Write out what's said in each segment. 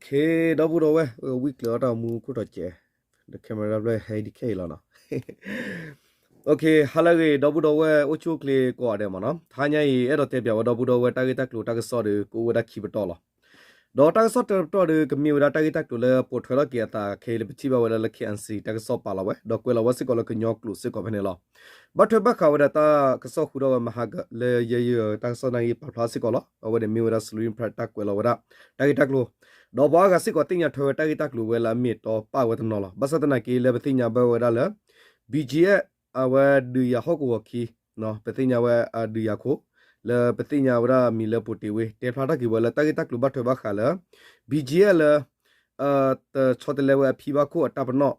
ဒီပုၢ်ဒီဝဲၢ် ဝံၣ်ကျၢၤအီၣ်တၢ်မူခိၣ်ထီၣ်စဲး, ဒီး camera ဖျၢၣ်ဟဲဒ်ခဲအံၤလီၤနီၤ. ဟါလၢအဂ့ၤ ဒီပုၢ်ဒီဝဲၢ် အိၣ်ဆူၣ်အိၣ်ချ့ကိးဂၤဒဲးမ့ၢ်နီၤ. တဟါညါအံၤ အဲၣ်ဒိးတဲပၠးဝဲဒီပုၢ်ဒီဝဲၢ် တၢ်ဂ့ၢ်တၢ်ကျိၤတၢ်ကစီၣ်ဒီး ကအိၣ်ဝဲဒၣ်ခံပတီၢ်လီၤ. ဒီးတၢ်ကစီၣ်တပတီၢ်ဒီး ကမ့ၢ်ဝဲဒၣ်တၢ်ဂ့ၢ်တၢ်ကျိၤလၢပိာ်ထွဲထီၣ်က့ၤအသးခဲအံၤလၢပထံၣ်ဘၣ်ဝဲဒၣ်လၢ KNC တၢ်ကစီၣ်ပာ်လီၤဝဲ ဒီးကွဲးလီၤဝဲစ့ၢ်ကီးလၢကညီကျိာ်စ့ၢ်ကီးဖဲန့ၣ်လီၤ. ဘၣ်ထွဲဘၣ်ဃးဝဲဒၣ်တၢ်ကစီၣ်ဃုထီၣ်ဝဲမဟါကလၢယဲယုၢ်တၢ်ကစီၣ်န့ၣ် ပာ်ဖျါစ့ၢ်ကီးလီၤ. အဝဲန့ၣ်မ့ၢ်ဝဲဒၣ် Salween Press တၢ်ကွဲးလီၤဝဲဒၣ် တၢ်ဂ့ၢ်တၢ်ကျိၤ ဒီးပှၤအါဂၤစ့ၢ်ကီးသ့ၣ်ညါထွဲဝဲတၢ်ဂ့ၢ်တၢ်ကျိၤဝဲလၢအမ့ၢ်အတီပာ်ဝဲတနီၤလီၤ. ဘၣ်ဆၣ်သနာ်က့လၢပသ့ၣ်ညါဘၣ်ဝဲဒၣ်လၢ BGF အဝဲဒုးယၤဟီၣ်ကဝီၤခံ ပသ့ၣ်ညါဝဲအဒုးယၤခိၣ် လၢပသ့ၣ်ညါဝဲဒၣ်မံၤလၢပိာ်တ့ၢ်ဝ့ တဲဖျါထီၣ်က့ၤဝဲလၢတၢ်ဂ့ၢ်တၢ်ကျိၤဘၣ်ထွဲဘၣ်ဃးလၢ BGF လၢ တဆီတလဲဝဲအဖံဘၣ်ခိၣ်အတၢ်ပနီၣ်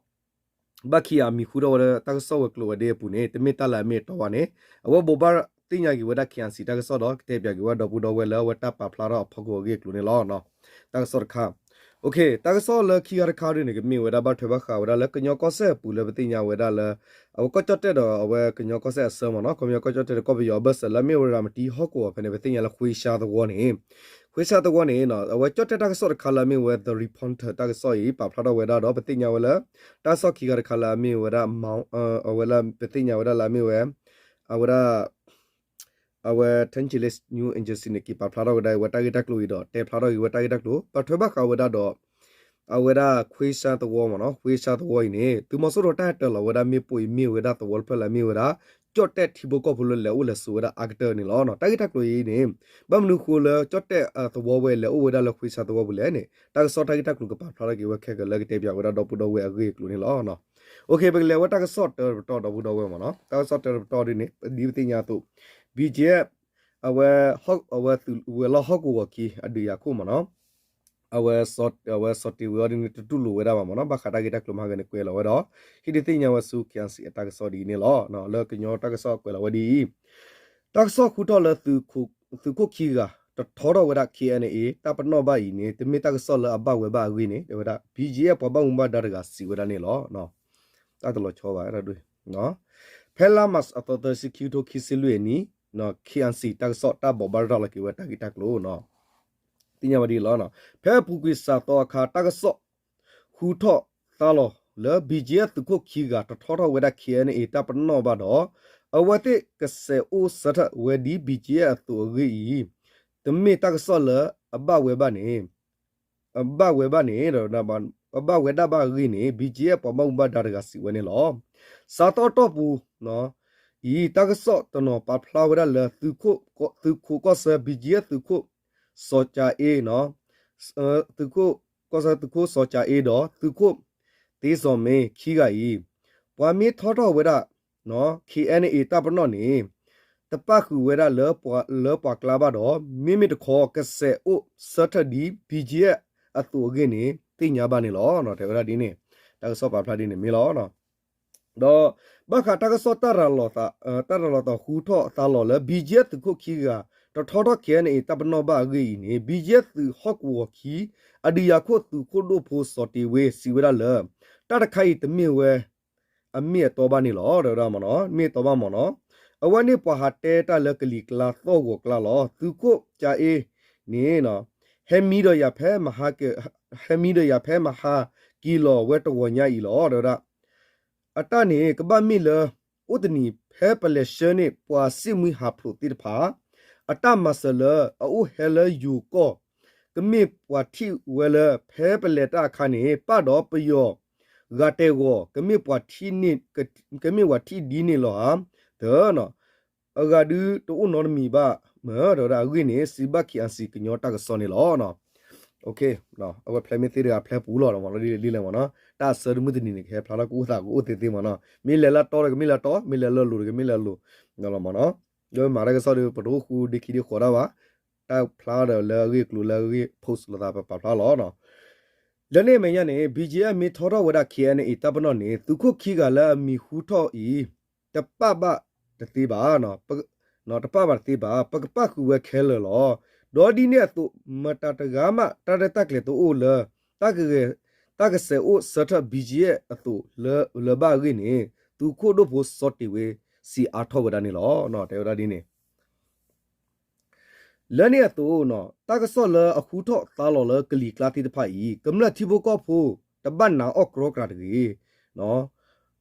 ဘၣ်ခံဂၤမံၤဃုထီၣ်ဝဲလၢတၢ်ကစီၣ်ဝဲၤကျိၤဝဲၤဒ့အပူၤန့ၣ် တမ့ၢ်တၢ်လၢအမ့ၢ်အတီဘၣ်န့ၣ် အဝဲဘိးဘၣ်သ့ၣ်ညါက့ၤဝဲဒၣ် KNC တၢ်ကစီၣ်ဒီး ကတဲပၠးက့ၤဝဲဒီပုၢ်ဒီဝဲၢ်လၢအဝဲတၢ်ပာ်ဖျါထီၣ်အဖီခိၣ်အဂ့ၢ်အကျိၤန့ၣ်လီၤ. တၢ်ကစီၣ်တခါ တၢ်ကစီၣ်လၢခံခါတခါဒ်န့ၣ် ကမ့ၢ်ဝဲဒၣ်ဘၣ်ထွဲဘၣ်ဃးဝဲဒၣ်လၢကညီကီၢ်စဲၣ်အပူၤလၢပသ့ၣ်ညါဝဲဒၣ်လၢ အဝဲကီၢ်ကၠီၣ်တဲၣ်ဒီးအဝဲကညီကီၢ်စဲၣ်အဆၢမ့ၢ်နီၤ ခီပညီကီၢ်ကၠီၣ်တဲၣ်ဒီးကီၢ်ပယီၤအဘၢၣ်စၢၤလၢအမ့ၢ်ဝဲရၤမတံဟီၣ်ကဝီၤဖဲန့ၣ် ပသ့ၣ်ညါလၢဃ့ဆါသဝီန့ၣ် ဃ့ဆါသဝီန့ၣ် အဝဲကၠီၣ်တဲၣ်တၢ်ကစီၣ်တခါလၢအမ့ၢ်ဝဲ The Reporter တၢ်ကစီၣ်အံၤ ပာ်ဖျါထီၣ်ဝဲဒၣ်ဒီး ပသ့ၣ်ညါဝဲလၢ တၢ်ကစီၣ်ခံခါတခါလၢအမ့ၢ်ဝဲဒၣ် အဝဲလၢပသ့ၣ်ညါဝဲဒၣ်လၢအမ့ၢ်ဝဲ အဝဲဒၣ် အဝဲ Thank Chinese News Agency န့ၣ် က့ၤပာ်ဖျါထီၣ်ဝဲဒၣ်ဝဲတၢ်ဂ့ၢ်တၢ်ကျိၤအံၤဒီး တဲဖျါထီၣ်က့ၤဝဲတၢ်ဂ့ၢ်တၢ်ကျိၤ ဘၣ်ထွဲဘၣ်ဃးဝဲဒၣ်ဒီး အဝဲဒၣ်ဃ့ဆါသဝီမ့ၢ်နီၤ ဃ့ဆါသဝီအံၤန့ၣ် သုးမီၤစိရိၤတၢ်ဟဲတၢၤလီၤဝဲဒၣ်မ့ၣ်ပိၢ်အံၤမ့ၢ်ဝဲဒၣ်သဝီတဖျၢၣ်လၢအမ့ၢ်ဝဲဒၣ် ကၠီၣ်တဲၣ်ထံဖိကီၢ်ဖိလၢလဲၤအိၣ်လဲၤဆိးဝဲဒၣ်အါကတၢၢ်န့ၣ်လီၤ. တၢ်ဂ့ၢ်တၢ်ကျိၤအံၤန့ၣ် ဘၣ်မနုၤဃိလၢကၠီၣ်တဲၣ်သဝီဝဲလဲၤအိၣ်ဝဲဒၣ်လၢဃ့ဆါသဝီပူၤလဲၣ်န့ၣ် တၢ်ကစီၣ်တၢ်ဂ့ၢ်တၢ်ကျိၤကပာ်ဖျါထီၣ်က့ၤဝဲခဲကလၢကတဲပၠးဝဲဒၣ်ဒီပုၢ်ဒီဝဲၢ်အဂ့ၢ်အကျိၤန့ၣ်လီၤ. ပကလဲၤဝဲတၢ်ကစီၣ်တၢတပတီၢ်ဒီပုၢ်ဒီဝဲၢ်မ့ၢ်နီၤ တၢ်ကစီၣ်တၢတပတီၢ်ဒ်န့ၣ် ဒ်ပသ့ၣ်ညါအသိး BGF အဝဲ အဝဲသုးဝဲၤလီၢ်ဟီၣ်ကဝီၤခံ အဒုးယၤခိၣ်မ့ၢ်နီၤ အဝဲ အဝဲစီၤတ့ၢ်ဝဲအီၤဒ်န့ၣ် တတူၢ်လိာ်ဝဲဒၣ်ဘၣ်မ့ၢ်နီၤ ဘၣ်ဃးတၢ်ဂ့ၢ်တၢ်ကျိၤမၤဂ့ၤန့ၣ်ကွဲးလီၤဝဲဒီး ဟ့ၣ်ဒုးသ့ၣ်ညါဝဲဆူ KNC အတၢ်ကစီၣ်ဒ်အံၤန့ၣ်လီၤ. လၢကညီတၢ်ကစီၣ်ကွဲးလီၤဝဲဒ်အံၤ တၢ်ကစီၣ်ဃုထီၣ်လၢ သုးခိၣ်ခံဂၤ တထီထီၣ်ဝဲဒၣ် KNA တၢ်ပနီၣ်ဘၣ်အံၤန့ၣ် တမ့ၢ်တၢ်ကစီၣ်လၢအဘၣ်ဝဲဘၣ်အဂ့ၢ်န့ၣ် တဲဝဲဒၣ် BGF ပှၤဘၣ်မူဘၣ်ဒါတဂၤစံးဝဲဒၣ်န့ၣ်လီၤ. တၢ်တလီၤဆီဘၣ် ဖဲလါမးအသီသၢဆံခံကထိခံဆံလွံၢ်အနံၣ် KNC တၢ်ကစီၣ်တၢ်ဘိးဘၣ်ရၤလီၤက့ၤဝဲတၢ်ဂ့ၢ်တၢ်ကျိၤ သ့ၣ်ညါဝဲဒ်အံၤလီၤ. ဖဲအပူၤကွံာ်စှၤသီအခါ တၢ်ကစီၣ် ဃုထီၣ်သါလီၤလၢ BGF သုးခိၣ်ခံဂၤ တထီထီၣ်ဝဲဒၣ် KNA တၢ်ပနီၣ်ဘၣ်ဒီး အဝဲသ့ၣ်ကစဲးအိၣ်ဆၢထၢၣ်ဝဲဒ် BGF အသိးအဂ့ၢ်အံၤ တမ့ၢ်တၢ်ကစီၣ်လၢအဘၣ်ဝဲဘၣ်န့ၣ် အဘၣ်ဝဲဘၣ်န့ၣ် အဘၣ်ဝဲဒၣ်ဘၣ်အဂ့ၢ်န့ၣ် BGF ပှၤဘၣ်မူဘၣ်ဒါတဂၤစံးဝဲန့ၣ်လီၤ. စှၤသီအတီၢ်ပူၤ အံၤ တၢ်ကစီၣ်တနီၤပာ်ဖျါဝဲဒၣ်လၢ သုးခိၣ်ကီၢ်ဆၢ BGF သုးခိၣ် စီၤကၠၤအ့ သုးခိၣ်ကီၢ်ဆၢ သုးခိၣ်စီၤကၠၤအ့ဒီး သုးခိၣ်သ့စီၤမ့ခံဂၤအံၤ ပှၤမ့ၢ်ထီထီၣ်ဝဲဒၣ် KNA တၢ်ပနီၣ်န့ၣ် တပၣ်ဃုာ်ဝဲဒၣ်လၢပှၤကျါဘၣ်ဒီး မ့မ့ၢ်တခီ ကစဲးအိၣ်ဆၢထၢၣ်ဒ် BGF အသိးအဂ့ၢ်န့ၣ် သ့ၣ်ညါဘၣ်န့ၣ်လီၤ. တဲဝဲဒၣ်ဒ်န့ၣ် တၢ်ကစီၣ်ပာ်ဖျါဒ်န့ၣ်မ့ၢ်လီၤ. ဒီးဘၣ်ဃးတၢ်ကစီၣ်တၢ်ရၤလီၤသး တၢ်ရၤလီၤသးဃုထီၣ်သါလီၤလၢ BGF သုးခိၣ်ခံဂၤ တထီထီၣ် KNA တၢ်ပနီၣ်ဘၣ်အဂ့ၢ်အံၤန့ၣ် BGF သုးဟီၣ်ကဝီၤခံ အဒုးယၤခိၣ်သုးခိၣ်ဒိၣ်ဖိစီၤတ့ဝ့စံးဝဲဒၣ်လၢ တၢ်တခါအံၤတမ့ၢ်ဝဲ အမ့ၢ်အတီဘၣ်န့ၣ်လီၤ. တဲဝဲဒၣ်မ့ၢ်နီၤ မ့ၢ်အတီဘၣ်မ့ၢ်နီၤ အဝဲန့ၣ်ပှၤဟးတဲတၢ်လၢကလံၤကျါသီၣ်ဂီၤကျါလီၤ. သုးခိၣ်ကၠၤအ့န့ၣ် ဟဲမံဒီးယၤဖဲမဟါ ဟဲမံဒီးယၤဖဲမဟါက့ၤလီၤဝဲတဂီၤညါအံၤလီၤ. တဲဝဲဒၣ် အတၢ်န့ၣ် ကဘၣ်မ့ၢ်လၢ အိၣ်တနံၤဖဲပလဲၤဆှၢန့ၢ်ပှၤစံၣ်မှံဟးဖျိးသ့ၣ်တဖၣ် အတၢ်မၤစၢၤလၢအအိၣ်ဟဲလၢယိၤကီၢ် ကမ့ၢ်ပှၤထံၣ်ဝဲလၢဖဲပလဲၤတၢ်အခါန့ၣ် ပၣ်ဒီးပယီၤဂၤတဲာ်ဂီၤ ကမ့ၢ်ပှၤထံၣ်ဒ်န့ၣ်လီၤဧါ. တၢ် အဂၤဒုးတအိၣ်နီတမံၤဘၣ်မ့ၢ် တဲဝဲဒၣ်အဂ့ၢ်န့ၣ် စံးဘၣ် KNC ကညီတၢ်ကစီၣ်န့ၣ်လီၤ. အဝဲဖျဲးမ့ၢ်သ့တဂၤဖျဲးပူၤလီၤမ့ၢ်နီၤ ဒ်လဲၣ်မ့ၢ်နီၤ တၢ်အဆၢတမုၢ်တနံၤန့ၣ် ကဟဲဖျါထီၣ်ကအိၣ်သးကအိၣ်သ့သ့မ့ၢ်နီၤ မ့ၢ်လဲၤလၢအတီဒီးကမ့ၢ်လၢအတီ မ့ၢ်လဲၤလၢအလိၤဒီးကမ့ၢ်လၢအလိၤ မ့ၢ်နီၤ ဒီးမၤတၢ်ကစီၣ်ဒီး ပတအိၣ်ဃူဒ့ခံဒ့ဃီၤတၢ်ဘၣ် တၢ်ဖျါဒီးလၢအဂ့ၢ်အကျိၤလၢအဂ့ၢ် post လိာ်သးပပာ်ဖျါလီၤ. လၢန့ၣ်အမဲာ်ညါန့ၣ် BGF မ့ၢ်ထီထီၣ်ဝဲဒၣ် KNA တၢ်ပနီၣ်န့ၣ် သုးခိၣ်ခံဂၤလၢအမံၤဟူထီၣ်အံၤ တပၣ်ဘၣ်တသ့ဘၣ် တပၣ်ဘၣ်တသ့ဘၣ် ပကပၣ်ဃုာ်ဝဲခဲလၢာ်လီၤ. ဒီးဒ်န့ၣ်အသိး မတၤတဂၤမး တၢ်ရဲၣ်တၢ်ကျဲၤတအိၣ်လၢ တၢ်ကဂဲၤ တၢ်ကစဲးအိၣ်ဆၢထၢၣ် BGF အသိးလၢ လၢၤဘၣ်အဂ့ၢ်န့ၣ် သုးခိၣ်ဒိၣ်ဖိစီၤတ့ၢ်ဝ့ စံးအါထီၣ်ဝဲဒၣ်န့ၣ်လီၤ. တဲဝဲဒၣ်ဒ်န့ၣ် လၢန့ၣ်အသိး တၢ်ကစီၣ်လၢအဟူထီၣ်သါလီၤလၢကလံၤကျါသ့ၣ်တဖၣ်အံၤ ကမျၢၢ်ထံဖိကီၢ်ဖိ တဘၣ်နာ်အီၣ်ကြီကြၤတဂ့ၤ,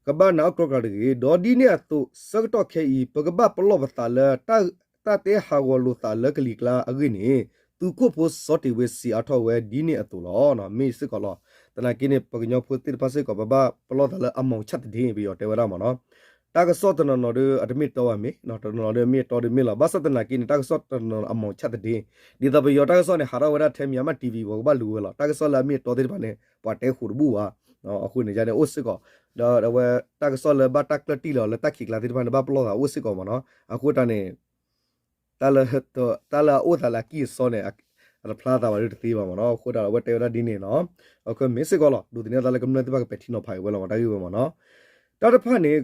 ကဘၣ်နာ်အီၣ်ကြီကြၤတဂ့ၤ, ဒီးဒ်န့ၣ်အသိး ဆၢကတီၢ်ခဲအံၤ ပကဘၣ်ပလီၢ်ပသးလၢ တၢ်တဲဟးဂီၤလိာ်သးလၢကလံၤကျါအဂ့ၢ်န့ၣ် သုးခိၣ်ဖိစီၤတ့ၤဝ့စံးအါထီၣ်ဝဲဒ်န့ၣ်အသိးလီၤ. မ့ၢ်စ့ၢ်ကီးလီၤ. သနာ်က့န့ၣ် ပကညီဖိသ့ၣ်တဖၣ်စ့ၢ်ကီး ပဘၣ်ပလီၢ်သးလၢအမီၤဆၣ်သဒ့ ပယီၤတဲဝဲဒၣ်မ့ၢ်နီၤ. တၢ်ကစီၣ်တနီၤနီၤဒီး အတမ့ၢ်တီဘၣ်မ့ၢ်, တနီၤနီၤဒီးမ့ၢ်တီဒီးမ့ၢ်လီၤ. ဘၣ်ဆၣ်သနာ်က့န့ၣ် တၢ်ကစီၣ်တနီၤနီၤအမီၤဆၣ်သဒ့, ဒ်သိးပယီၤတၢ်ကစီၣ်န့ၣ် ဟးထီၣ်ဝဲဒၣ်ထဲ Myanmar TV ပှၤကဘၣ်လူၤဝဲလီၤ. တၢ်ကစီၣ်လၢအမ့ၢ်တီသ့ၣ်တဖၣ်န့ၣ် ပှၤတဲဃိးတဘူၣ်ဘၣ်. အဃိန့ၣ်န့ၣ်အိၣ်စ့ၢ်ကီး, ဒီးအဝဲတၢ်ကစီၣ်လၢဘၣ်တၢ်ကျၢၢ်တံၢ်လီၤလၢတၢ်ခံးကျါသ့ၣ်တဖၣ်န့ၣ် ဘၣ်ပလီၢ်သးအိၣ်စ့ၢ်ကီးမ့ၢ်နီၤ. အဃိတၢ်န့ၣ် တၢ်လၢအအိၣ်သးလၢအကံၢ်အစီန့ၣ် အတဖျါသးဘၣ်ဒီးတသ့ဘၣ်မ့ၢ်နီၤ. အဃိတၢ်အဝဲတဲဝဲဒၣ်ဒ်န့ၣ်နီၤ. မ့ၢ်စ့ၢ်ကီးလီၤ. ဒိးသန့ၤသးလၢကမျၢၢ်သ့ၣ်တဖၣ်ကပဲာ်ထံနီၤဖးက့ၤဝဲလီၤမ့ၢ် တၢ်ဂ့ၢ်ဝဲမ့ၢ်နီၤ. တၢ်တဖၣ်န့ၣ်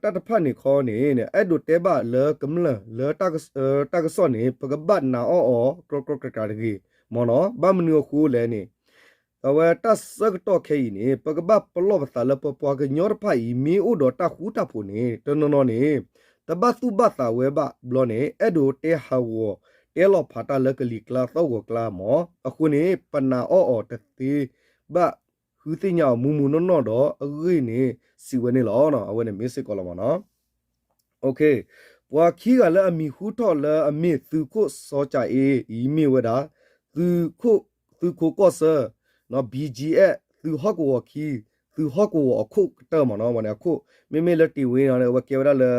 တၢ်တဖၣ်န့ၣ်ခီန့ၣ် အဲၣ်ဒိးတဲဘၣ်လၢကမျၢၢ်လၢ တၢ်ကစီၣ်န့ၣ် ပကဘၣ်နာ်အီၣ်အီၤကြီကြီကြၤကြၤတဂ့ၤမ့ၢ်နီၤ. ဘၣ်မနုၤအဃိလဲၣ်န့ၣ် အဝဲတၢ်ဆၢကတီၢ်ခဲအံၤန့ၣ် ပကဘၣ်ပလီၢ်ပသးလၢပပှၤကညီတဖၣ်အံၤ မ့ၢ်အိၣ်ဒီးတၢ်ဃူတၢ်ဖိးန့ၣ် တနီၤနီၤန့ၣ် တဘၣ်သူၣ်ဘၣ်သးဝဲဘၣ်ဘျီန့ၣ် အဲၣ်ဒိးတဲဟးဂီၤ တဲလီၤဖးတၢ်လၢကလံၤကျါသီၣ်ဂီၤကျါမ့ၢ်. အဃိန့ၣ် ပနာ်အီၣ်အီၤတသ့ဘၣ် ဃုသ့ၣ်ညါအီၤမုာ်မုာ်နီၢ်နီၢ်ဒီးအဂ့ၢ်န့ၣ် စံးဝဲန့ၣ်လီၤ. အဝဲန့ၣ်မ့ၢ်စ့ၢ်ကီးလီၤမ့ၢ်နီၤ. ပှၤခံဂၤလၢအမံၤဟူထီၣ်လၢအမ့ၢ်သုးခိၣ်စီၤကၠၤအ့ အံၤမ့ၢ်ဝဲဒၣ် သုးခိၣ်ကီၢ်ဆၢ BGF သုးဟီၣ်ကဝီၤခံ သုးဟီၣ်ကဝီၤအခိၣ်ကတၢၢ်မ့ၢ်နီၤ. အဝဲန့ၣ်အခိၣ် မ့မ့ၢ်လၢတ့ၢ်ဝ့အံၤန့ၣ် အဝဲကဲဝဲဒၣ်လၢ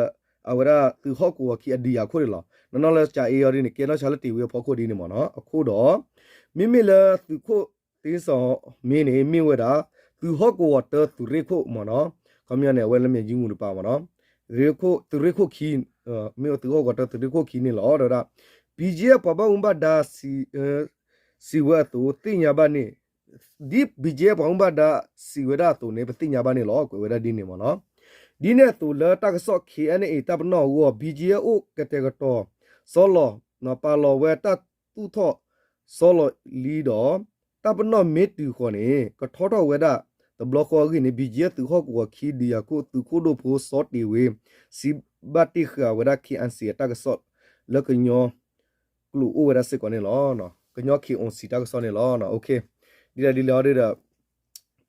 အဝဲဒၣ်သုးဟီၣ်ကဝီၤခံအဒုးယၤအခိၣ်န့ၣ်လီၤ. နီၢ်နီၢ်လၢကၠၤအ့အံၤဒ်န့ၣ် ကဲနီၢ်ဆါလၢတ့ၢ်ဝ့အဖီခိၣ်ဒ်န့ၣ်မ့ၢ်နီၤ အခိၣ်ဒီး မ့မ့ၢ်လၢသုးခိၣ်သ့စီၤမ့န့ၣ် မ့ၢ်ဝဲဒၣ် သုးဟီၣ်ကဝီၤတၢသုးရ့ၣ်ခိၣ်မ့ၢ်နီၤ. ခီပညီန့ၣ် အဝဲလၢမ့ၢ်ယုမူတပၤမ့ၢ်နီၤ. သုးရ့ၣ်ခိၣ်ခံ မ့ၢ်ဝဲသုးဟီၣ်ကဝီၤတၢသုးရ့ၣ်ခိၣ်ခံန့ၣ်လီၤ. ဒီးဝဲဒၣ် BGF ပှၤဘၣ်မူဘၣ်ဒါ စံးဝဲအသိး သ့ၣ်ညါဘၣ်န့ၣ် ဒ် BGF ပှၤမူဘၣ်ဒါစံးဝဲဒၣ်အသိးန့ၣ် ပသ့ၣ်ညါဘၣ်န့ၣ်လီၤ. ကွဲးဝဲဒၣ်ဒ်န့ၣ်မ့ၢ်နီၤ. ဒ်န့ၣ်အသိးလၢတၢ်ကစီၣ် KNA တၢ်ပနီၣ်အဂီၢ် BGF အိၣ်ကတဲာ်ကတီၤ စီလီၤ ပာ်လီၤဝဲတၢ်သူၣ်ထီၣ်စီလီၤလံဒီး တၢ်ပနီၣ်မ့ၢ်တုၤဃီၤန့ၣ် ကထီထီၣ်ဝဲဒၣ် တဘျီဃီအဂ့ၢ်န့ၣ် BGF သုးဟီၣ်ကဝီၤခံဒုးယၤခိၣ်သုးခိၣ်ဒိၣ်ဖိစီၤတ့ၢ်ဝ့ စံးဘၣ်တ့ၢ်ဃာ်ဝဲဒၣ် KNC အတၢ်ကစီၣ်လၢကညီ ကျိာ်အိၣ်ဝဲဒၣ်စ့ၢ်ကီးန့ၣ်လီၤ. ကညီ KOC တၢ်ကစီၣ်န့ၣ်လီၤ. ဒ်လဲၣ်ဒ်လဲၣ်အီၤဒီး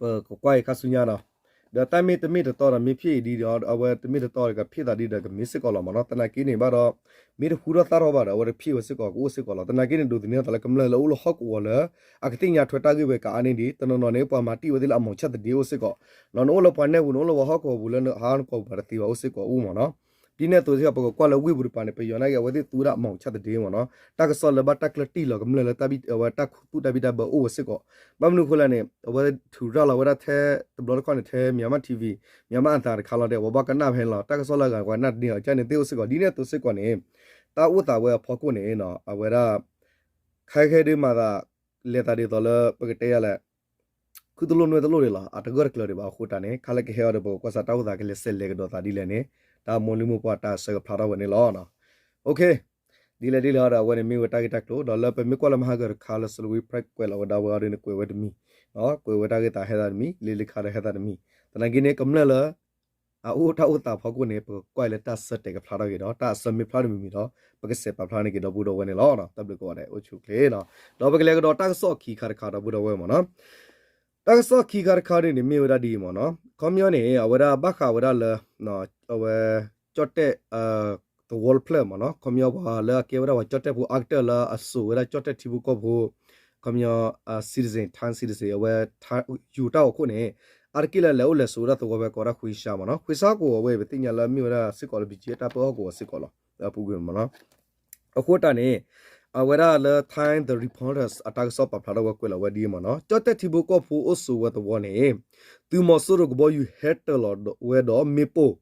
ပကကွၢ်အံၤခါဆူညါနီၤ. ဒီးတၢ်မ့ၢ်တမ့ၢ်တတီဒီး မ့ၢ်ဖဲအံၤဒ်ဒီး အဝဲတမ့ၢ်တတီဒီး ကဖ့ၣ်သးဒ်ဒီး ကမ့ၢ်စ့ၢ်ကီးလီၤမ့ၢ်နီၤ. သနာ်က့န့ၣ်ဘၣ်ဒီး မ့ၢ်တဟူထီၣ်သါထီၣ်ဘၣ်ဒီး အဝဲတဖ့ၣ်ဝဲစ့ၢ်ကီး ကအိၣ်စ့ၢ်ကီးလီၤ. သနာ်က့န့ၣ် ဒိးသန့ၤသးလၢကမျၢၢ်လၢအိၣ်လၢဟီၣ်ကဝီၤလၢ အကသ့ၣ်ညါထွဲတၢ်ဂ့ၢ်ဝဲကအါန့ၢ်ဒံး တနီၤနီၤန့ၣ် ပှၤမၤတံၢ်ဝဲသ့ၣ်လၢအမီၤဆၣ်သဒ့အိၣ်စ့ၢ်ကီး နအိၣ်လၢပှၤနဲၣ်ပူၤ နအိၣ်လၢပှၤဟီၣ်ကဝီၤပူၤလၢနဟးနကိာ်ပူၤတသ့ဘၣ်အိၣ်စ့ၢ်ကီးအိၣ်မ့ၢ်နီၤ. ဒ်န့ၣ်အသိးစ့ၢ်ကီး ပကကွၢ်လၢဝ့ၢ်ပူၤတပၤန့ၣ် ပယီၤနာ်က့ အဝဲသ့ၣ်သူဝဲဒၣ်အမီၤဆၣ်သဒ့မ့ၢ်နီၤ. တၢ်ကစီၣ်လၢဘၣ်တၢ်ကျၢၢ်တံၢ်လီၤကမျၢၢ်လၢတၢ်ဘံၣ်အဝဲတၢ်ခူသူၣ်တၢ်ဘံၣ်တၢ်ဘၢအိၣ်ဝဲစ့ၢ်ကီး. ဘၣ်မနုၤအဃိလဲၣ်န့ၣ် အဝဲထုးရၣ်လီၤဝဲဒၣ်ထဲတဘျီတခီၣ်န့ၣ် ထဲ Myanmar TV Myanmar အသးတခါလီၤဒီး ပှၤဘၣ်ကနၣ်ဖဲန့ၣ်လီၤ. တၢ်ကစီၣ်လၢအဂၤပှၤနၢ်တန့ၢ်အီၤ ကန့ၣ်သ့ၣ်အိၣ်စ့ၢ်ကီး ဒ်န့ၣ်အသိးစ့ၢ်ကီးန့ၣ် တၢ်အိၣ်သးဝဲအဖီခိၣ်န့ၣ် အဝဲဒၣ် ခဲခဲဒုးမၤသး လဲၤသးဒ်သိးလၢပကတဲယၤလဲၣ် ခုတလိၣ်နွဲၣ်တလိၣ်ဒံးလီၤ. အတဂၢၢ်တကျၢၤဒံးဘၣ်အဃိတၢ်န့ၣ် ခါလၢကဟဲအီၤဒီး ပကကွၢ်စးတၢ်အိၣ်သးကလဲၤဆဲးလဲၤကဒီးသးဒ်လဲၣ်န့ၣ် တၢ်မိၢ်လုၢ်မိၢ်ပှၢ်တၢ်ဆၢကဖျါထီၣ်ဝဲန့ၣ်လီၤ. ဒ်လဲၣ်ဒ်လဲၣ်ဒီးအဝဲန့ၣ်မ့ၢ်ဝဲတၢ်ဂ့ၢ်တၢ်ကျိၤ ဒီးလၢပမ့ၢ်ကွၢ်လၢမဟါကတခါလၢ Salween Press ကွဲးလီၤဝဲဒၣ်ဝဲအီၤဒ်န့ၣ် ကွဲးဝဲတမံၤ ကွဲးဝဲတၢ်ဂ့ၢ်သးဟဲသးတမံၤ လ့လ့ခါဒီးဟဲသးတမံၤ သနာ်က့န့ၣ် ကမျၢၢ်လၢ အအိၣ်တၢ်အိၣ်သးဖီခိၣ်န့ၣ် ပကကွၢ်လၢတၢ်ဆၢတဲာ်ကဖျါထီၣ်က့ၤဒီး တၢ်အဆၢမ့ၢ်ဖျါတမံၤမံၤဒီး ပကဆဲးပာ်ဖျါန့ၢ်က့ၤဒီပုၢ်ဒီဝဲၢ်န့ၣ်လီၤ. တၢ်ဘျုးကိးဂၤဒဲး အိၣ်ဆူၣ်ချ့လီၤ. ဒီးပကလဲၤကဒီးတၢ်ကစီၣ်အခံခါတခါဒီပုၢ်ဒီဝဲၢ်မ့ၢ်နီၤ. တၢ်ကစီၣ်ခံခါတခါဒ်န့ၣ် မ့ၢ်ဝဲဒၣ်ဒ်အံၤမ့ၢ်နီၤ. ခီပညီန့ၣ် အဝဲဒၣ်ဘၣ်ဃးဝဲဒၣ်လၢ အဝဲ ကၠီၣ်တဲၣ် သဝီတဖျၢၣ်မ့ၢ်နီၤ. ခီပညီပှၤလၢအကဲဝဲဒၣ်ပှၤကၠီၣ်တဲၣ်ဖိအါကတၢၢ်လၢအစိာ်ဝဲဒၣ်ကၠီၣ်တဲၣ်ထံဖိကီၢ်ဖိ ခီပညီ citizen, Thai citizen အဝဲ ယူၤတၢ်အိၣ်ခိၣ်န့ၣ် အါတက့ၢ်လၢလဲၤအိၣ်လဲၤစိာ်ဝဲဒၣ်သဝီဖဲကိးဝဲဒၣ် ခွ့ရှါမ့ၢ်နီၤ. ခွ့ရှါကဝီၤဝဲပသ့ၣ်ညါလၢအမ့ၢ်ဝဲဒၣ်စ့ၢ်ကီးလၢ ဘံၣ်ကၠံၣ် တၢ်ပၢဟီၣ်ကဝီၤစ့ၢ်ကီးလီၤ. အပူၤကွံာ်မ့ၢ်နီၤ. အဃိတၢ်န့ၣ် အဝဲဒၣ်လၢ Thai The Reporters အတၢ်ကစီၣ်ပာ်ဖျါထီၣ်ဝဲကွဲးလီၤဝဲဒ်အံၤမ့ၢ်နီၤ. ကၠီၣ်တဲၣ်ထံဖိကီၢ်ဖိအိၣ်စိာ်ဝဲသဝီန့ၣ် သုးမီၤစိရိၤကဘီယူၤဟဲတၢၤလီၤဝဲဒီးမ့ၣ်ပိၢ်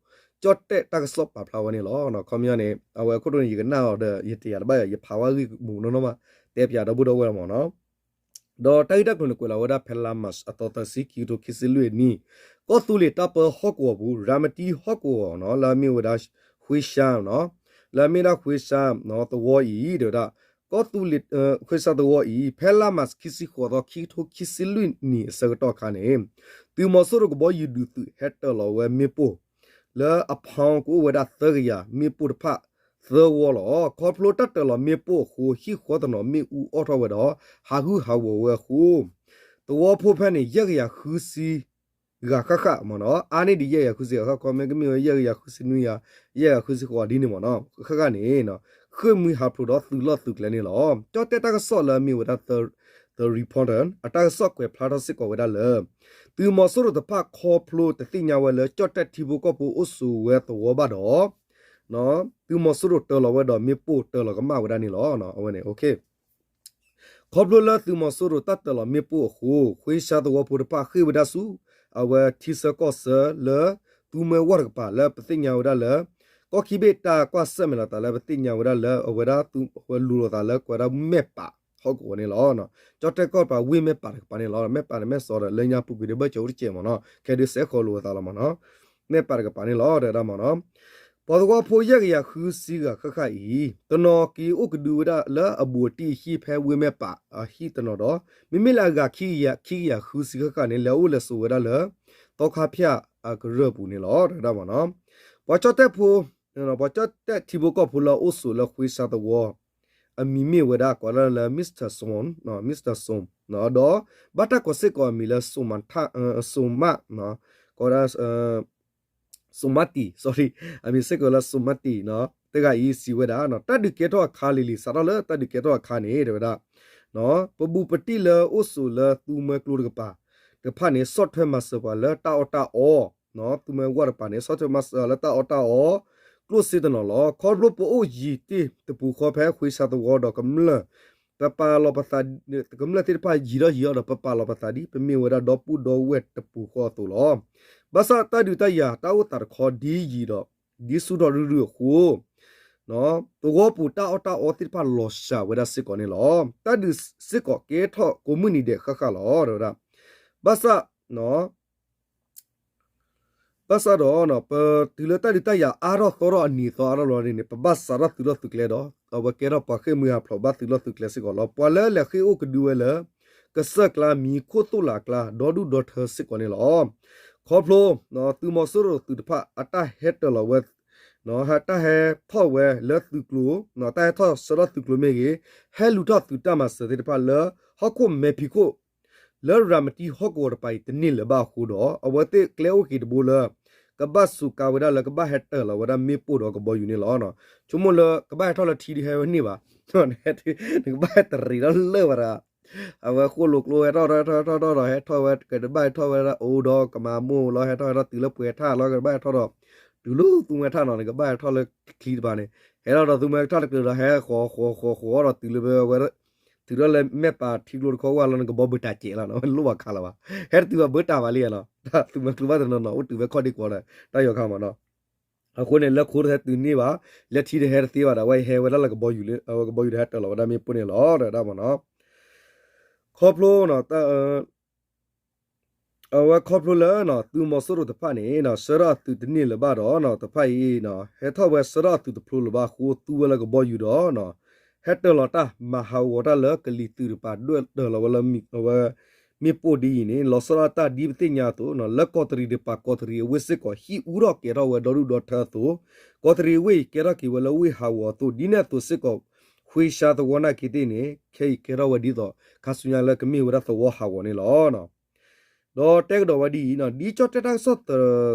ကၠီၣ်တဲၣ်တၢ်ကစီၣ်ပာ်ဖျါဝဲန့ၣ်လီၤ. ခီပညီန့ၣ် အဝဲအခိၣ်တီန့ၣ် ယကနၣ်အီၤဒီး ယတယာ်တဘၣ်ယၤ ယဖးဝဲအဂ့ၢ်မူးနီၢ်နီၢ်မး တဲပၠးဒီပုၢ်ဒီဝဲၢ်မ့ၢ်နီၤ. ဒီးတၢ်ဂ့ၢ်တၢ်ကျိၤန့ၣ်ကွဲးလီၤဝဲဒၣ်ဖဲလါမး အသီသၢဆံ ခံကထိခံဆံလွံၢ်နံၣ် ကီၢ်သူလ့ၤတၢ်ပၢဟီၣ်ကဝီၤပူၤ ရၤမတံဟီၣ်ကဝီၤနီၤ လၢအမ့ၢ်ဝဲဒၣ် ခွ့ရှါနီၤ လၢအမ့ၢ်ဒၣ်ခွ့ရှါသဝီအံၤ တဲဝဲဒၣ် ကီၢ်သူလ့ၤ ခွ့ရှါသဝီအံၤ ဖဲလါမးခံဆံဃိးသီ ခံကထိခံဆံလွံၢ်နံၣ်အဆၢကတီၢ်အခါန့ၣ် သုးမီၤစိရိၤကဘီယူၤဒုးသုးဟဲတၢၤလီၤဝဲမ့ၣ်ပိၢ် လၢအဖီကအိၣ်ဝဲဒၣ်သၢကယၤ မ့ၣ်ပိၢ်တဖၣ်သၢ သၢဝီလီၤ. ခီဖျိတၢ်တၢၢ်လီၤမ့ၣ်ပိၢ်အဃိ ဟံၣ်ဃီတနီၤမ့ၣ်အူအီၣ်ထီၣ်ဝဲဒီး ဟးဟုၣ်ဟးဂီၤဝဲအဃိ သဝီဖိဖဲန့ၣ် ယဲၢ်ကယၤဃုဆံဂၤဃၣ်ဃၣ်မ့ၢ်နီၤ, အါန့ၢ်ဒံးယဲၢ်ကယၤဃုဆံဂၤဃၣ် ခီမ့ၢ်ကမ့ၢ်ဝဲယဲၢ်ကယၤဃုဆံနွံဂၤ, ယဲၢ်ကယၤဃုဆံဃိးဒ်န့ၣ်မ့ၢ်နီၤ, ဃၣ်ဃၣ်န့ၣ် ဃ့ၢ်မှံဟးဖျိးဒီးသုးလီၢ်သုးကျဲန့ၣ်လီၤ. ကၠီၣ်တဲၣ်တၢ်ကစီၣ်လၢအမ့ၢ်ဝဲဒၣ် The Reporter အတၢ်ကစီၣ်ကွဲးဖျါထီၣ်စ့ၢ်ကီးဝဲဒၣ်လၢ သုးမီၤစိရိၤတဖၣ်ခီဖျိတသ့ၣ်ညါဝဲလၢ ကၠီၣ်တဲၣ်ထံဖိကီၢ်ဖိအိၣ်ဆိးဝဲသဝီဘၣ်ဒီး သုးမီၤစိရိၤတၢၢ်လီၤဝဲဒီးမ့ၣ်ပိၢ်တၢၢ်လီၤကမၣ်ဝဲဒၣ်န့ၣ်လီၤ. အဝဲန့ၣ် ခီဖျိလၢသုးမီၤစိရိၤတၢ်တၢၢ်လီၤမ့ၣ်ပိၢ်အဃိ ဃ့ၢ်ဆါသဝီဖိတဖၣ်ဃ့ၢ်ဝဲဒၣ်ဆူ အဝဲထံဆၢကီၢ်ဆၢလၢ သူမွဲဝီၢ်တကပၤလၢပသ့ၣ်ညါဝဲဒၣ်လၢ ကီၢ်ခံဘ့ၣ်တၢ်ကွၢ်ဆၢၣ်မဲာ်လိာ်သးလၢပသ့ၣ်ညါဝဲဒၣ်လၢအဝဲဒၣ် အဝဲလူၤလိာ်သးလၢကွဲးဒၣ်မဲၢ်ပာ်ဟီၣ်ကဝီၤန့ၣ်လီၤ. ကၠီၣ်တဲၣ်ကီၢ်ပၤဝ့ၢ်မဲၢ်ပာ်တကပၤန့ၣ်လီၤ. မဲၢ်ပာ်န့ၣ်မဲၢ်စီၤဒီး လၢညါပူၤကွံာ်ဒံးဘၢၣ်စၢၤအိၣ်တစဲးမ့ၢ်နီၤ, ခဲဒုးစဲးဃီၤလိာ်သးလီၤမ့ၢ်နီၤ, မဲၢ်ပာ်တကပၤန့ၣ်လီၤ တဲဝဲဒၣ်မ့ၢ်နီၤ. ပှၤသဝီဖိယဲၢ်ကယၤဃုဆံဂၤဃၣ်ဃၣ်အံၤ တနီၤက့ၤအိၣ်ကဒုဝဲဒၣ်လၢအဘူးအတံၢ်အဟံၣ်ဖဲဝ့ၢ်မဲၢ်ပာ်အဟံၣ်တနီၤဒီး မ့မ့ၢ်လၢအဂၤခံကယၤ ခံကယၤဃုဆံဃၣ်ဃၣ်န့ၣ် လဲၤအိၣ်လဲၤဆိးဝဲဒၣ်လၢ သီခါဖၠၣ်အကရၢၢ်ပူၤန့ၣ်လီၤ တဲဝဲဒၣ်မ့ၢ်နီၤ. ပှၤကၠီၣ်တဲၣ်ဖိ ပှၤကၠီၣ်တဲၣ်ထံဖိကီၢ်ဖိလၢအအိၣ်ဆိးလၢဃ့ၢ်ဆါသဝီ အမံၤမ့ၢ်ဝဲဒၣ်ကိးဒၣ်လၢ Mister Song, Mister Song ဒီး ဘၣ်တၢ်ကိးစ့ၢ်ကီးအမံၤလၢ စိၤမး, စိၤမး, ကိးဒၣ် စိၤမးတံၢ်, sorry, အမံၤစ့ၢ်ကီးလၢစိၤမးတံၢ်နီၤ, တဂၤအံၤစံးဝဲဒၣ် တၢ်ဒုးကဲထီၣ်အခါလံၤလံၤ စးထီၣ်လၢတၢ်ဒုးကဲထီၣ်အခါန့ၣ် တဲဝဲဒၣ် ပဘူးပတံၢ်လၢအိၣ်ဆိးလၢသူမွဲကျိတကပၤ တဖၣ်န့ၣ် ဆီၣ်ထွဲမၤစၢၤပှၤလၢတၢ်အီၣ်တၢ်အီ, သူမွဲဝီၢ်တကပၤန့ၣ် ဆီၣ်ထွဲမၤစၢၤလၢတၢ်အီၣ်တၢ်အီ ကျိၣ်စ့တနီၤလီၤ. ခီဖျိပအိၣ်ယံၤတ့ၢ်တပူၤဃီဖဲဃ့ၢ်ဆါသဝီဒီးကမျၢၢ် ပပာ်လီၤပသး ကမျၢၢ်သ့ၣ်တဖၣ်ယံၤထီၣ်ယံၤထီၣ်ဒီး ပပာ်လီၤပသးဒ်ပမ့ၢ်ဝဲဒၣ်ဒီပုၢ်ဒီဝဲၢ်တပူၤဃီအသိးလီၤ. ဘၣ်ဆၣ်တၢ်ဒုးတၢ်ယၤတၢ်အိၣ်သးတခီဒ်ယံၤဒီး ဒ်ဆူၣ်ထီၣ်ရုၢ်ရုၢ်အဃိ သဝီပူၤတၢ်အီၣ်တၢ်အီသ့ၣ်တဖၣ်လီၤစှၤဝဲဒၣ်စ့ၢ်ကီးန့ၣ်လီၤ. တၢ်ဒုးစ့ၢ်ကီးကဲထီၣ်ကိးမုၢ်နံၤဒဲးဃၣ်ဃၣ်လီၤ တဲဝဲဒၣ်. ဘၣ်ဆၣ် ဘၣ်ဆၣ်ဒီး ပတုၤလၢတၢ်ဒုးတၢ်ယၤအါထီၣ်သီထီၣ်အနံၤသီအါထီၣ်လီၤန့ၣ်န့ၣ် ပဘၣ်စးထီၣ်သုးလီၢ်သုးကျဲဒီး အဝဲကဲထီၣ်ပှၤဃ့ၢ်မှံဟးဖျိးဘၣ်သုးလီၢ်သုးကျဲစ့ၢ်ကီးလီၤ. ပှၤလၢလဲၤဃ့ၢ်အိၣ်ကဒုဝဲလၢ ကစၢၢ်ကျါ မံၤခိၣ်သိၣ်လးကျါ ဒီဒူၣ်ဒီထၢစ့ၢ်ကီးန့ၣ်လီၤ. ခီဖျိ သုးမီၤစိရိၤသုးတဖၣ်အတၢ်ဟဲတၢၢ်လီၤဝဲ တၢ်ဟဲထီၣ်ဝဲလၢသုးကျိၤ တၢ်ဟဲထီၣ်ဆှၢထီၣ်သုးကျိၤမ့ၢ်ဂ့ၤ ဟဲလူၤထီၣ်သုးတၢ်မၤစၢၤသ့ၣ်တဖၣ်လၢ ဟီၣ်ခိၣ်မဲာ်ဖံးခိၣ် လၢရၤမတံဟီၣ်ကဝီၤတကပၤအံၤတန့ၢ်လၢၤဘၣ်အဃိဒီး အဝဲသ့ၣ်ကျဲအိၣ်က့ၤတဘိလၢ ကဘၣ်စူးကါဝဲဒၣ်လၢကဘၣ်ဟဲတၢၢ်လီၤဝဲဒၣ်မ့ၣ်ပိၢ်ဒီးကဘီယူၤန့ၣ်လီၤ. ဆိကမိၣ်လၢကဘၣ်ဟဲထီၣ်လၢထံဒုးဟဲဝဲန့ၢ်ဘၣ် နကဘၣ်ဟဲတရံးထီၣ်လၢာ်ဘၣ်ဒီး အဝဲဃိၣ်လိာ်ကျိဟဲထီၣ်ထီၣ်ထီၣ်ထီၣ်ဒီး ဟဲထီၣ်ဝဲကဘၣ်ဟဲထီၣ်ဝဲဒၣ်အိၣ်ဒီးကမၤမိၢ်လီၤ ဟဲထီၣ်ဟဲထီၣ်တုၤလၢပှဲၤထၣ်လီၤ ကဘၣ်ဟဲထီၣ်ဒီး တုၤလၢသူမွဲထၣ်နီၤ နကဘၣ်ဟဲထီၣ်လၢချံတဖၣ်န့ၣ် ဟဲထီၣ်ဒီးသူမွဲထၣ်တကျၢၤဒီး ဟဲဃီၤဃီၤဃီၤဃီၤဒီးတုၤလၢဝဲ တုၤထီၣ်လၢမဲၢ်ပာ်ထံကျိတခီဝဲလီၤ နကဘီဘၢတၢ်စဲးလီၤ လိၣ်ဘၣ်ခါလီၤဘၣ် ဟဲတတုၤဘၣ်ဘၢတၢ်ဘၣ်လံနီၤ သူမွဲကျိဘၣ်တနီၤနီၤ အိၣ်တုၤဝဲခီၣ်ဒ့ကွီၤဒီး တၢ်ယီၤခါမ့ၢ်နီၤ. အဃိန့ၣ် လၢခိတဟဲတုၤန့ၢ်ဘၣ် လၢထံတဟဲတသ့ဘၣ်ဒီး အဝဲဟဲဝဲဒၣ်လၢကဘီယူၤလၢ အဝဲကဘီယူၤဒီးဟဲတၢၢ်လီၤဝဲဒၣ်မ့ၣ်ပိၢ်န့ၣ်လီၤ တဲဝဲဒၣ်မ့ၢ်နီၤ. ခီဖျိ အဝဲခီဖျိလၢ သုးမီၤစိရိၤတဖၣ်န့ၣ် ဆှၢထီၣ်အသုးတန့ၢ်လၢၤဘၣ်ဒီး တဖၣ်အံၤ ဟဲထီၣ်ဝဲဆှၢထီၣ်အသုးတဖျိလၢၤဘၣ်အဃိ သူဝဲလၢကဘီယူၤဒီး ဟဲတၢၢ်လီၤတၢ်မၤဟးဂီၤတၢ်လၢကလံၤသုးတကပၤ ဒွဲၣ်တၢၢ်လီၤဝဲလၢ အဝဲ မ့ၣ်ပိၢ်ဒ်အံၤန့ၣ် လီၤဆီဒၣ်တၢ်ဒ်ပသ့ၣ်ညါအသိး လၢကီးတရံးတကပၤ ကီးတရံးအဝ့ၢ်စ့ၢ်ကီး ဟံၣ်အူထီၣ်ကဲထီၣ်ဝဲဒီဒူၣ်ဒီထၢအသိး ကီးတရံးအဝ့ၢ်အံၤကဲထီၣ်က့ၤဝဲလၢဝ့ၢ်ဟးဂီၤအသိး ဒ်န့ၣ်အသိးစ့ၢ်ကီး ဃ့ၢ်ဆါသဝီနာ်က့သ့ၣ်န့ၣ် ခဲအံၤကဲထီၣ်ဝဲဒ်သိး ခါဆူညါလၢကမ့ၢ်ဝဲဒၣ်သဝီဟးဂီၤန့ၣ်လီၤ. ဒီးတဲကဒီးဝဲဒ်အံၤ ဒ်ကၠီၣ်တဲၣ်တၢ်ကစီၣ်သ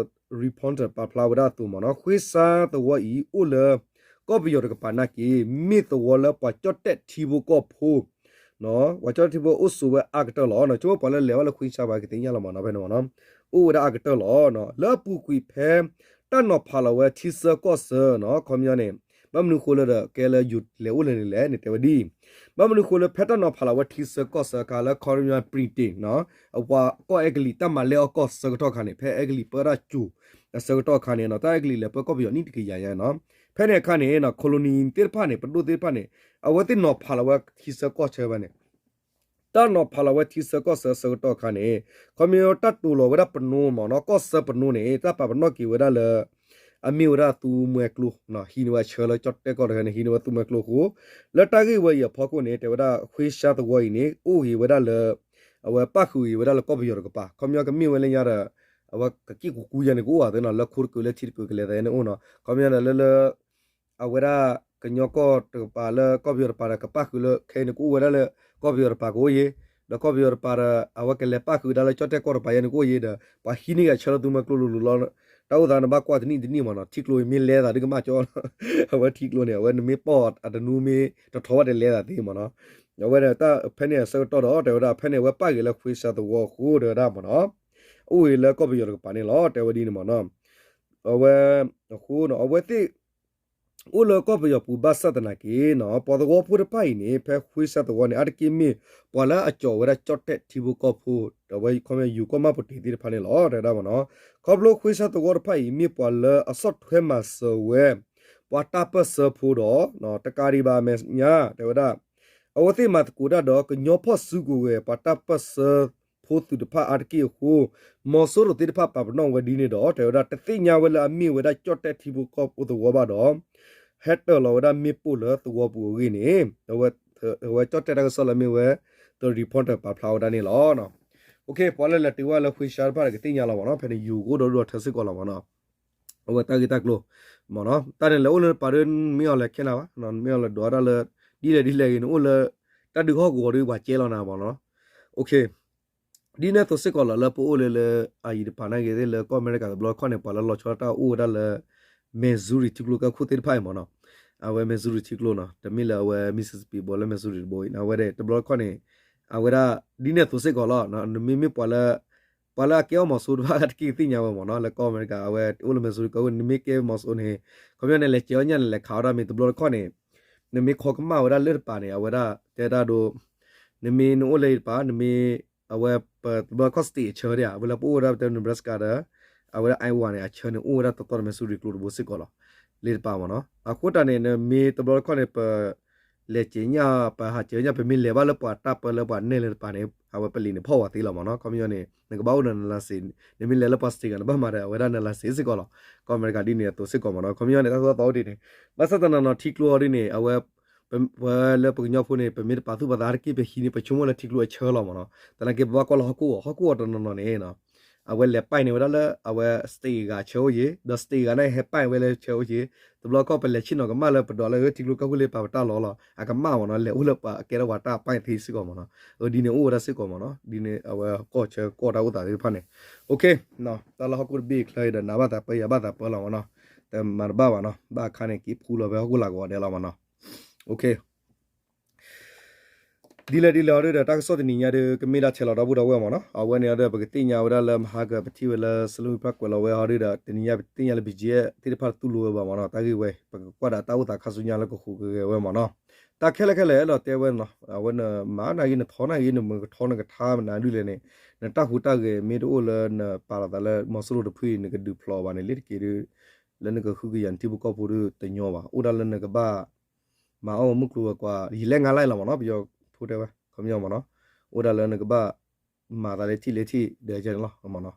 reporter ပာ်ဖျါဝဲဒၣ်အသိးမ့ၢ်နီၤ ဃ့ၢ်ဆါသဝီအံၤ အိၣ်လၢ ကီၢ်ပယီၤတကပၤနာ်က့ မ့ၢ်သဝီလၢပှၤကၠီၣ်တဲၣ်ထံဖိကီၢ်ဖိ ပှၤကၠီၣ်တဲၣ်ထံဖိအိၣ်ဆိးဝဲအါကတၢၢ်လီၤ. ဆိကမိၣ်ပှၤလၢလဲၤဝဲလၢဃ့ၢ်ဆါဘၣ်ကသ့ၣ်ညါလီၤမ့ၢ်နီၤ ဖဲန့ၣ်မ့ၢ်နီၤ အိၣ်ဝဲဒၣ်အါကတၢၢ်လီၤ. လၢအပူၤကွံာ်ဖဲ တၢ်နီၤဖးလီၤဝဲထံဆၢကီၢ်ဆၢနီၤ ခီပညီန့ၣ် ဘၣ်မနုၤဃိလၢဒီး ကဲလၢယိၤလဲၤအိၣ်လဲၤန့ၣ်လဲၣ်န့ၣ် တဲဝဲဒ်အံၤ ဘၣ်မနုၤဃိလၢဖဲတၢ်နီၤဖးလီၤဝဲထံဆၢကီၢ်ဆၢအခါလၢ ခီပညီ ပရံးတ့ၢ် အပှၤကီၢ်အဲကလံးတၢ်မၤလဲၢ်အီၣ်ကီၢ်ဆၢကတီၢ်ခါန့ၣ် ဖဲအဲကလံးပၢတၢ်စူၤ အဆၢကတီၢ်ခါန့ၣ်နီၤ တၢ်အဲကလံးလဲၤပၢကီၢ်ပယီၤနံၣ်တကယၤညါနီၤ ဖဲန့ၣ်အခါန့ၣ် colony သ့ၣ်တဖၣ်န့ၣ် ပဒိၣ်သ့ၣ်တဖၣ်န့ၣ် အဝဲသ့ၣ်နီၤဖးလီၤဝဲထံဆၢကီၢ်ဆၢဖဲန့ၣ် တၢ်နီၤဖးလီၤဝဲထံဆၢကီၢ်ဆၢအဆၢကတီၢ်အခါန့ၣ် ခီပညီတၢ်တိာ်လီၤဝဲဒၣ်ပနိမ့ၢ်နီၤ ကီၢ်ဆၢပနိန့ၣ် တၢ်ပာ်ပနီၣ်က့ၤဝဲဒၣ်လၢ အမ့ၢ်ဝဲဒၣ်သူမွဲကျိ ဟံးန့ၢ်ဝဲဆၢလၢကၠီၣ်တဲၣ်ကီၢ်တခါန့ၣ် ဟံးန့ၢ်ဝဲသူမွဲကျိအဃိ လၢတၢ်ဂ့ၢ်ဝဲအံၤအဖီခိၣ်န့ၣ် တဲဝဲဒၣ်ဃ့ၢ်ဆါသဝီအံၤန့ၣ် အိၣ်ဂ့ၤဝဲဒၣ်လၢ အဝဲပၣ်ဃုာ်ဂ့ၤဝဲဒၣ်လၢကီၢ်ပယီၤတကပၤ ခီပညီကမ့ၢ်ဝဲလၢညါဒီး အဝဲကက့ၢ်ကူကူယါန့ၣ် ကအိၣ်ဘၣ်သ့နီၤ လၢခိတကုာ်လၢထံတကုာ်ကလဲၤသးန့ၣ်အိၣ်နီၤ ခီပညီဒီးလၢလၢ အဝဲဒၣ်ကညီကီၢ်တကပၤလၢကီၢ်ပယီၤတကပၤဒီး ကပၣ်ဃုာ်လၢခဲအံၤန့ၣ် ကအိၣ်ဝဲဒၣ်လၢ ကီၢ်ပယီၤတကပၤကအိၣ်ယ့ၤ, ဒီးကီၢ်ပယီၤတကပၤဒီး အဝဲကလဲၤပၣ်ဃုာ်ဒၣ်လၢကၠီၣ်တဲၣ်ကီၢ်တကပၤယဲန့ၣ်ကအိၣ်ယ့ၤဒီး ပှၤဟံးန့ၢ်ဂၤဆၢထၢၣ်သူမွဲကျိလိၤလိၤလီၤ. တၢ်အိၣ်သးနဘၣ်ကွၢ်တနံၣ်တနံၣ်မ့ၢ်နီၤ, ထံကျိအံၤမ့ၢ်လဲၤသးဒ်ကမၣ်ကၠီလီၤ. အဝဲထံကျိန့ၣ် အဝဲနမ့ၢ်ပိာ်အတနူမ့ၢ်တထီဘၣ်တလဲၤသးသ့မ့ၢ်နီၤ. အဝဲဒၣ်တၢ်ဖဲန့ၣ်အဆၢကတီၢ်ဒီး တဲဝဲဒၣ်ဖဲန့ၣ် အဝဲပၣ်ဂ့ၤလၢခွ့စၢသဝီအဃိ တဲဝဲဒၣ်မ့ၢ်နီၤ, အိၣ်ဂ့ၤလၢကီၢ်ပယီၤတကပၤန့ၣ်လီၤ တဲဝဲဒ်န့ၣ်မ့ၢ်နီၤ. အဝဲ အဃိနီၤ အဝဲသ့ၣ် အိၣ်လၢကီၢ်ပယီၤပူၤဘၣ်ဆၣ်သနာ်က့နီၤ ပှၤသဝီဖိတဖၣ်အံၤန့ၣ် ဖဲခွ့စၢသဝီန့ၣ် အါတက့ၢ်မ့ၢ်ပှၤလၢအကၠီၤဝဲဒၣ်ကၠီၣ်တဲၣ်ထံဖိကီၢ်ဖိ အဝဲခီပညီယိၤကီၢ်မၢ်ပူၤတ့ၤသ့ၣ်တဖၣ်န့ၣ်လီၤ တဲဝဲဒၣ်မ့ၢ်နီၤ. ခီဖျိခွ့စၢသဝီတဖၣ်အံၤ မ့ၢ်ပှၤလၢအဆီၣ်ထွဲမၤစၢၤဝဲ ပှၤတၢ်ပၢၢ်ဆၢဖိဒီး တကးဒံးဘၣ်အမဲာ်ညါ တဲဝဲဒၣ် အဝဲသ့ၣ်မၤသကိးတၢ်ဒီး ကညီဖီၣ်စုကဝဲၤ ပှၤတၢ်ပၢၢ်ဆၢဖိသုးတဖၣ်အါတက့ၢ်အဃိ မီၤစိရိၤသ့ၣ်တဖၣ်ပာ်ပနီၣ်ဝဲဒ်န့ၣ်ဒီး တဲဝဲဒၣ် တသ့ၣ်ညါဝဲလၢအမ့ၢ်ဝဲဒၣ်ကၠီၣ်တဲၣ်ထံဖိကီၢ်ဖိသဝီဘၣ်ဒီး ဟဲတၢၤလီၤဝဲဒၣ်မ့ၣ်ပိၢ်လၢသဝီပူၤအဂ့ၢ်န့ၣ် အဝဲကၠီၣ်တဲၣ်တၢ်ကစီၣ်လၢမ့ၢ်ဝဲ The Reporter ပာ်ဖျါဝဲဒၣ်န့ၣ်လီၤ. ပှၤလၢလဲၤတုၤဝဲလၢခွ့စၢတဖၣ်ဒီးကသ့ၣ်ညါလီၤမ့ၢ်နီၤ, ဖဲန့ၣ်ယိၤကအိၣ်ဒီးဒိၣ်ထၢစ့ၢ်ကီးလီၤမ့ၢ်နီၤ. အဝဲတၢ်ဂ့ၢ်တၢ်ကျိၤ မ့ၢ်နီၤ, တၢ်န့ၣ်လဲၤအိၣ်လၢပှၤဒီးမ့ၢ်အီၤလဲၤခဲလၢာ်ဘၣ်, မ့ၢ်အီၤလဲၤဒိးဝဲဒၣ်လၢ ဒ်လဲၣ်ဒ်လဲၣ်ဂ့ၤန့ၣ် အိၣ်လၢတၢ်ဒုးဟီၣ်ကဝီၤဒီးပှၤကဲလီၤနၤမ့ၢ်နီၤ. ဒ်န့ၣ်အသိးစ့ၢ်ကီးလီၤ လၢပအိၣ်လၢလၢအအံၤတပၤနာ်က့ၤသ့ၣ် လၢကီၢ်အမဲရကၤတဘျီတခီၣ်န့ၣ် ပှၤလၢလီၤဆီဒၣ်တၢ်အိၣ်ဝဲဒၣ်လၢ Missouri ထံကျိကီၢ်ခိၣ်သ့ၣ်တဖၣ်အံၤမ့ၢ်နီၤ. အဝဲ Missouri ထံကျိနီၤ, တမ့ၢ်လၢအဝဲ Mississippi ဘိလၢ Missouri တဘိအံၤ အဝဲဒၣ်တဘျီတခီၣ်န့ၣ် အဝဲဒၣ် ဒ်န့ၣ်အသိးစ့ၢ်ကီးလီၤ. နမ့မ့ၢ်ပှၤလၢ ပှၤလၢအကဲအီၣ်မီၤစိတဖၣ်တက့ၢ်ကသ့ၣ်ညါဝဲမ့ၢ်နီၤ, လၢကီၢ်အမဲရကၤ အဝဲအိၣ်လၢ Missouri ကီၢ်ခိၣ် နမ့ၢ်ကဲမီၤစိန့ၣ် ခီပညီန့ၣ် လဲၤကဲအီၣ်ညၣ်န့ၣ် လဲၤခးအီၣ်ဒၣ်မ့ၢ်တဘျီတခီၣ်န့ၣ် နမ့ၢ်ခီကမၣ်ဝဲဒၣ်လၢတပၤန့ၣ် အဝဲဒၣ်တဲတၢ်ဒိ နမ့ၢ်နအိၣ်လၢအံၤတပၤ နမ့ၢ် အဝဲပတဘျီတခီၣ် state အဆၢဒၣ်ဧါ အဝဲလၢပအိၣ်ဝဲဒၣ်ပတဲ Nebraska ဒီး အဝဲဒၣ် Iowa န့ၣ် အဆၢန့ၣ် အိၣ်ဝဲဒၣ်တီတီဒီး Missouri ကျိတဘိစ့ၢ်ကီးလီၤ. လၢတပၤမ့ၢ်နီၤ, အဃိတၢ်န့ၣ် နမ့ၢ်တဘျီတခီၣ်န့ၣ် ပ လဲၤကဲညၣ် ပဟးကဲညၣ် ပမ့ၢ်လဲၤဘၣ်လၢပှၤတၢ်ပၢလၢပှၤနဲၣ်လၢတပၤန့ၣ် အဝဲပလံာ်န့ၣ်ဖီၣ်ဝဲသ့လီၤမ့ၢ်နီၤ. ခီပညီန့ၣ် နကဘၣ်အိၣ်ဒီးန license, နမ့ၢ်လဲၤလၢပှၤ state ဂၤ နဘၣ်မၤဒီးအဝဲဒၣ်န license စ့ၢ်ကီးလီၤ. ကီၢ်အမဲရကၤဒ်န့ၣ်အသိးစ့ၢ်ကီးမ့ၢ်နီၤ. ခီပညီန့ၣ် တၢ်သိၣ်တၢ်သီအိၣ်ဒ်န့ၣ် ဘၣ်ဆၣ်သနာ်နီၤ ထံကျိအီၤဒ်န့ၣ် အဝဲ ပဝဲလၢပကညီဖိန့ၣ် ပမ့ၢ်တပာ်သူၣ်ပာ်သးတက့ၢ် ပဟံးန့ၢ် ပဆိကမိၣ်လၢထံကျိအဆၢလီၤမ့ၢ်နီၤ. သနာ်က့ ပဘၣ်ကွၢ်လၢဟီၣ်ခိၣ်ဂီၤ ဟီၣ်ခိၣ်ဂီၤတနီၤနီၤန့ၣ် အဝဲလဲၤ pipe န့ၢ်ဝဲဒၣ်လၢ အဝဲ state ဂၤအဆၢအိၣ်က့ၤ ဒီး state ဂၤန့ၣ် ဟဲ pipe ဝဲလၢဆၢအိၣ်က့ၤ တဘျီခီၣ်ပလဲၤဆ့ၣ်နီၤကမၣ်လၢပဒိးလၢထံကျိကီၢ်ခိၣ်လၢပာ်ပတၢ်လီၤလီၤ အကမၣ်မ့ၢ်နီၤ လဲၤအိၣ်လၢပှၤကဲထီၣ်ပှၤတၢ် pipe သ့စ့ၢ်ကီးမ့ၢ်နီၤ. အဒ်န့ၣ်အိၣ်ဝဲဒၣ်စ့ၢ်ကီးမ့ၢ်နီၤ ဒ်န့ၣ်အဝဲကီၢ်ဆၢကီၢ်တၢ်အိၣ်သးသ့ၣ်တဖၣ်န့ၣ် okay တၢ်လၢဟီၣ်ခိၣ်တဘ့ၣ်ချၢအံၤဒီး နၤဘၣ်သးပၢ ယၤဘၣ်သးပၢလီၤမ့ၢ်နီၤ. တမၤတဘၣ်ဘၣ်နီၤ ဘၣ်အခါန့ၣ် က့ၤဖှူလီၤဖဲဟီၣ်ခိၣ်လာ်ကဝီၤဒဲးလီၤမ့ၢ်နီၤ. Okay ဒ်လဲၣ်ဒ်လဲၣ်ဟီဒုဒီး တၢ်ကစီၣ်တနံၤညါဒီး ကမ့ၢ်ဒၣ်ထဲလီၤဒီပုၢ်ဒီဝဲၢ်မ့ၢ်နီၤ. အဝဲန့ၣ်ဒီး ပကသ့ၣ်ညါဝဲဒၣ်လၢမဟါကပထံၣ်ဝဲလၢ စလူပၢ်ကွဲးလီၤဝဲဟီဒုဒီး တနံၤညါပသ့ၣ်ညါလၢ ဘီကၠံၣ်အဲၣ် သ့ၣ်တဖၣ်တူၢ်လိာ်ဝဲဘၣ်မ့ၢ်နီၤ. တၢ်ဂ့ၢ်ဝဲ ပကကွၢ်ဒၣ်တၢ်အိၣ်သးခါဆူညါလၢကဃုကဂဲၤဝဲမ့ၢ်နီၤ. တၢ်ခဲလၢာ်ခဲလၢာ်လီၤတဲဝဲနီၤ အဝဲနမၤနာ်ဂ့ၤ နထီနာ်ဂ့ၤ နမုာ်ကထီနကထါမနုၤဒ်လဲၣ်န့ၣ် နတၢ်ဟူးတၢ်ဂဲၤမ့ၢ်တအိၣ်လၢနပာ်လီၤသးလၢ မီၤစိရိၤတဖုအံၤ နကဒုးဖျိးဘၣ်န့ၣ် လ့ၤတက့ၤဒီး လၢနကဃုကယၤနထံဖိကီၢ်ဖိဒီးတညီဘၣ်. အိၣ်ဒၣ်လၢနကဘၣ် မၤအီၣ်မုၢ်ကျိၤဝဲၤကွာ် ယလဲၣ်ငါလၢ်လီၤမ့ၢ်နီၤ ပယီၤဖိတဲဝဲ ခီပညီမ့ၢ်နီၤ အိၣ်ဒၣ်လၢနကဘၣ် မၤသးလၢထံၣ်လၢထံၣ်ဒၢးကဲန့ၣ်လီၤမ့ၢ်နီၤ.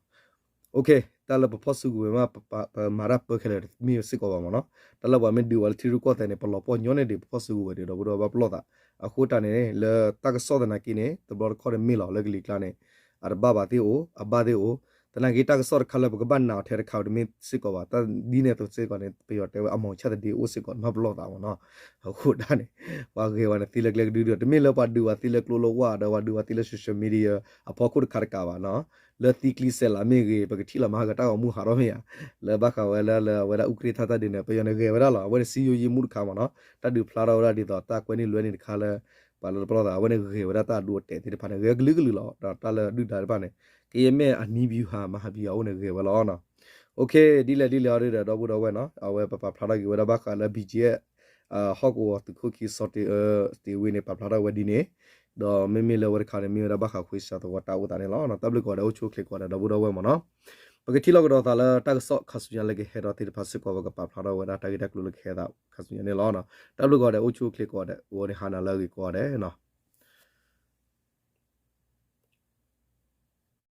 Okay တၢ်လၢပဖီၣ်စုကဝဲၤမး ပမၤတၢ်ပၢခဲလၢာ်တမ့ၢ်စ့ၢ်ကီးဘၣ်မ့ၢ်နီၤ. တၢ်လၢပှၤမ့ၢ်ဒုးဝဲလၢထံရူၢ်ကီၢ်သဲးန့ၣ် ပလီၤပှီၢ်ညီန့ၣ်ဒံး ပဖီၣ်စုကဝဲၤဒံး ဒီပုၢ်ဒီဝဲၢ်ဘၣ်ပလီၢ်သး. အဃိတၢ်န့ၣ် လၢတၢ်ကစီၣ်သနာ်က့န့ၣ် တဘျီတခီၣ်န့ၣ်မ့ၢ်လီၤ လၢကလံၤကျါန့ၣ် အတဘၣ်ဘၣ်သ့ၣ်အိၣ် အဘၣ်သ့ၣ်အိၣ် သနာ်က့တၢ်ကစီၣ်တခါလၢပကဘၣ်နာ်အီၤထဲတခါဝဲတမ့ၢ်စ့ၢ်ကီးဘၣ်. တၢ်ဒ်န့ၣ်အသိးစ့ၢ်ကီးန့ၣ် ပယီၤတဲဝဲ အမောင်ချစ် သဒ့အိၣ်စ့ၢ်ကီး မ့ၢ်ပလီၢ်သးမ့ၢ်နီၤ. အဃိတၢ်န့ၣ် ပှၤဂဲၤဝဲန့ၣ်သ့လၢကျဲကဒုဒီး တမ့ၢ်လၢပှၤဒုးဝဲသ့လၢ ကျိလိာ်ဝၢ် ဒီးပှၤဒုးဝဲသ့လၢ social media အဖီခိၣ်တခါတကးဘၣ်နီၤ. လၢသံကျံစဲးလးမ့ၢ်ဂ့ၤ ပကထံၣ်လီၤမးဟးဂီၤတၢ်ဂီၤမူဟးထီၣ်မ့ၢ်ဧါ. လၢဘၣ်ဃးဝဲလၢ လၢအဝဲဒၣ်အူကြ့ၣ်ထၢၣ်တၢ်ဒုးန့ၣ် ပယီၤန့ၣ်ဂဲၤဝဲဒၣ်လီၤ. အဝဲန့ၣ်စံယိယ့မူတခါမ့ၢ်နီၤ. တၢ်ဒုးဖျါထီၣ်ဝဲဒၣ်ဒ်သိးတၢ်ကွဲန့ၢ်လွဲန့ၢ်တခါလၢ ပှၤလၢတပလီၢ်သး အဝဲန့ၣ်ဂဲၤဝဲဒၣ်တၢ်အဒိအတဲာ်သ့ၣ်တဖၣ်န့ၣ် ဂဲၤကလုာ်ကလုာ်လီၤ. ဒီးတၢ်လၢဒုၣ်ဒါတဖၣ်န့ၣ် ကယဲၢ်မ့ၢ်အနံၤဘံဟး မဟါဘံဟးအိၣ်န့ၣ်ဂဲၤဝဲလီၤနီၤ. Okay ဒ်လဲၣ်ဒ်လဲၣ်အီၤဒုဒီး ဒီပုၢ်ဒီဝဲၢ်နီၤ အဝဲပပာ်ဖျါထီၣ်က့ၤဝဲဒၣ်ဘၣ်ဃးလၢ ဘီကၠံၣ်အဲၣ် ဟီၣ်ကဝီၤသုးခိၣ်ခံ စီၤတ့ၢ်ဝ့န့ၣ် ပာ်ဖျါထီၣ်ဝဲဒ်န့ၣ် ဒီးမ့မ့ၢ်လၢဝဲတခါန့ၣ် မ့ၢ်ဝဲဒၣ်ဘၣ်ဃးခွ့စၢ်သဝီတၢ်အိၣ်သးန့ၣ်လီၤ. တၢ်ဘျုးကိးဂၤဒဲး အိၣ်ဆူၣ်အိၣ်ချ့ကိးဂၤဒဲး ဒီပုၢ်ဒီဝဲၢ်မ့ၢ်နီၤ. ပကထံၣ်လိာ်ကဒီးသးလၢတၢ်ကစီၣ်ခါဆူညါလၢကဟဲဒီးသ့ၣ်တဖၣ်စ့ၢ်ကီး ပကပာ်ဖျါထီၣ်ဝဲဒၣ်တၢ်ဂ့ၢ်တၢ်ကျိၤလၢကဟဲသးခါဆူညါန့ၣ်လီၤ. တၢ်ဘျုးကိးဂၤဒဲး အိၣ်ဆူၣ်အိၣ်ချ့ကိးဂၤဒဲး ဂီၤန့ၣ်ဟါနၤလၢအဂ့ၤကိးဂၤဒဲးနီၤ.